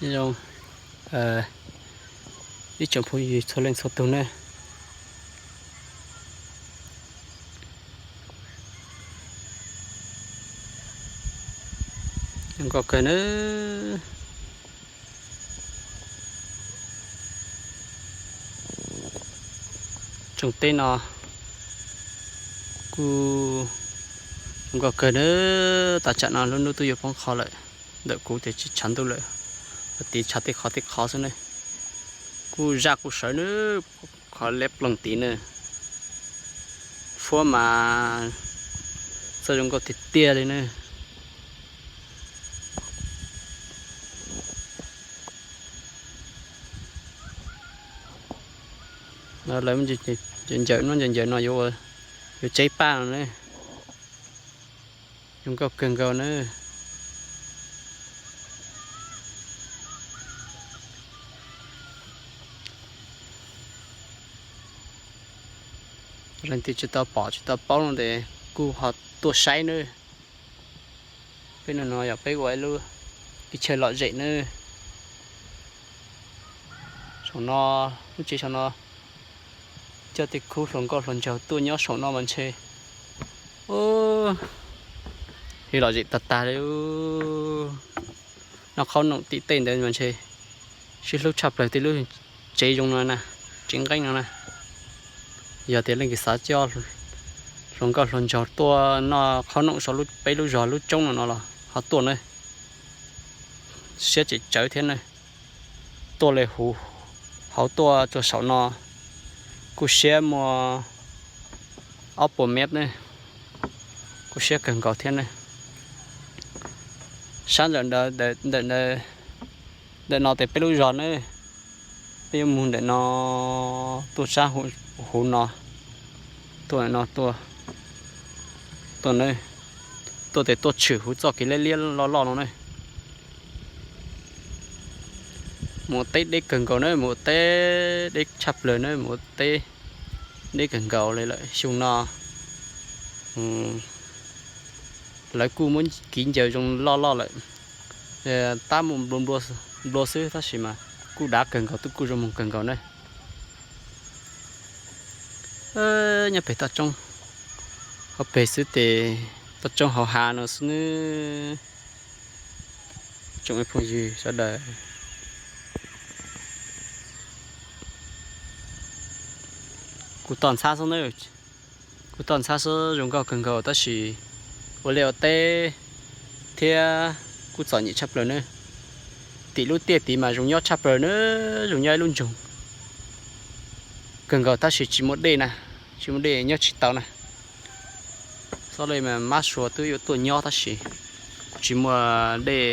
Nyob zoo ib tsoom phooj ywg txhua leej txhua tus na. Zoo nkauj kawg na. Tsoom teb no kuj zoo nkauj kawg na. Tam tsam no lub hnub twb yuav poob qho lawm, ntawm kuv ces tsis tshav ntuj lawm, tiv tshav tej qhov tej qhov xwb ne. Kuj zaj kuj sawv na, qhov liab ploog tid na. Fuab mas txawj zoo nkauj tiag tiag li na. Lawv ncaws ncaws no, ncaws ncaws no yuav tseb paj no na. Zoo nkauj kawg nkaus na. Leej twg tsis tau pom tsis tau paub no ces kuj ho tuaj saib nawb. Peb no no yog peb ua ib lub kis chaw lom zem nawb. Saum no, lub tsev saum no coj tej khub hluas nkauj hluas nraug tuaj nyob saum no mas ntshe, ub, lom zem tag tag li. Noj qhaub noom tim tej ntawd mas ntshe sib hlub tshaj plaws tej lub tsev zoo no na, tsev nqeeb no na. Yog tias leej twg xav coj hluas nkauj hluas nraug tuaj noj qhaub noom saum peb lub zos lub roob no no los ho tuaj nawb. Siab tseem tsawv thiab nawb. Tuaj li huv hauv tuaj txog saum no kuj siab muaj ob puas mev ne, kuj siab kawg nkaus thiab ne. Sab ntawm, ntawm no tes peb lub zos ne, peb yuav mus ntawm no tuaj sab huv no, tuaj ntawm no tuaj, tuaj ne, tuaj tes tuaj tshwm huv txoj kev liab liab loj loj no ne. Mus teb deb kawg nkaus na, mus teb deb tshaj plaws na, mus teb deb kawg nkaus li lawm xyoo no. Lawv kuj muab kiv ncaws zoo loj loj lawm, tab mus nplua xwb tab sis mas kuj dav kawg nkaus, twb kuj zoo moog kawg nkaus na. Nyob pem toj roob, hauv peg xwb tes toj roob hauv hav no xwb nawb. Tsoom phooj ywg sawv daws, kuv toj ntxhab xwb nawb, kuv toj ntxhab xwb zoo nkauj kawg nkaus tab sis ua liaj ua teb thiab kuj txom nyem tshaj plaws nawb. Tim lub tiaj tid mas zoo nyob tshaj plaws nawb, zoo nyob ib lub nroog kawg nkaus tab sis tsis muaj dej na, tsis muaj dej nyob tsis tau na. Xyov li mas mab sua twb yuav tuaj nyob tab sis tsis muaj dej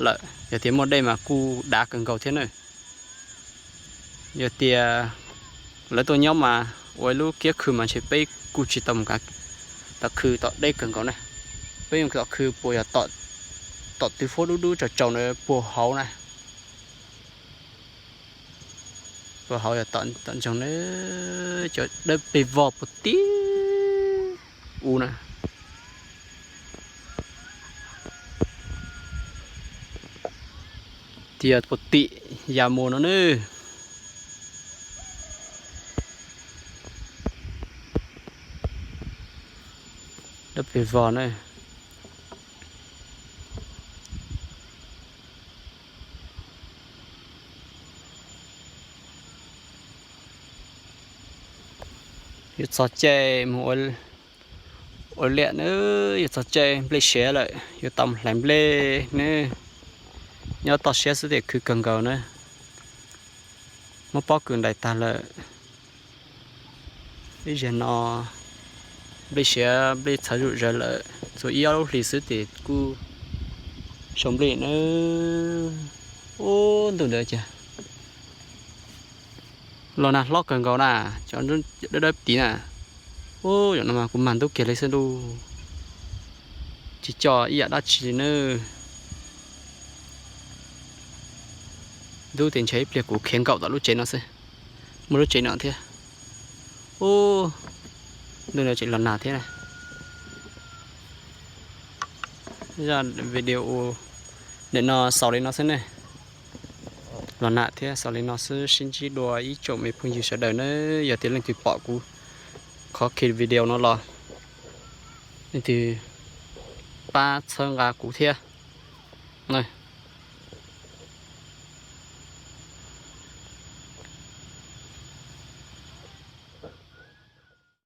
lawm, yog tias muaj dej mas kuj dav kawg nkaus thiab na. Yog tias lawv tuaj nyob mas ua ib lub kiab khw mas ntshe peb kuj tsis tau mus tom khw tom deb kawg nkaus na. Peb yuav tom khw puas yog tom twg huab dub dub tsaus tsaus na puag hauv na. Puag hauv yog tom ntsoog na, cov dawb pes vog puag tim u na. Tias puag tim yas mus no ne. Dawb pes vog na. Yuav txog caij mus ua liaj na, yuav txog caij nplej siav lawm, yuav tau mus hlais nplej ne. Nyob toj siab xwb tias khwv kawg nkaus na. Muab pob kws ntais tag lawm. Ib zaug no nplej siav nplej txhawv zuj zus lawm, txhua ib ob lub hlis xwb ces kuj sau nplej na. Ub, ntuj ntawd cas los nag hlob kawg nkaus na, cov dawb dawb tid na. Ub, zaum no mas kuv mag ntub kiag li xwb lauj, tsis coj ib yam dab tsi li na. Ntub tes ntshe ib pliag kuv khiav nkaum tom lub tsev no xwb. Muaj lub tsev no thiab. Ub, ntuj no tseem los nag thiab na. Zaj video nim no xaus li no xwb ne. Los nag thiab, xaus li no xwb, sib ntsib dua ib tsoom me phooj ywg sawv daws nawb. Yog tias leej twg pom kuv qhov video no los, leej twg pab txhawb nqa kuv thiab.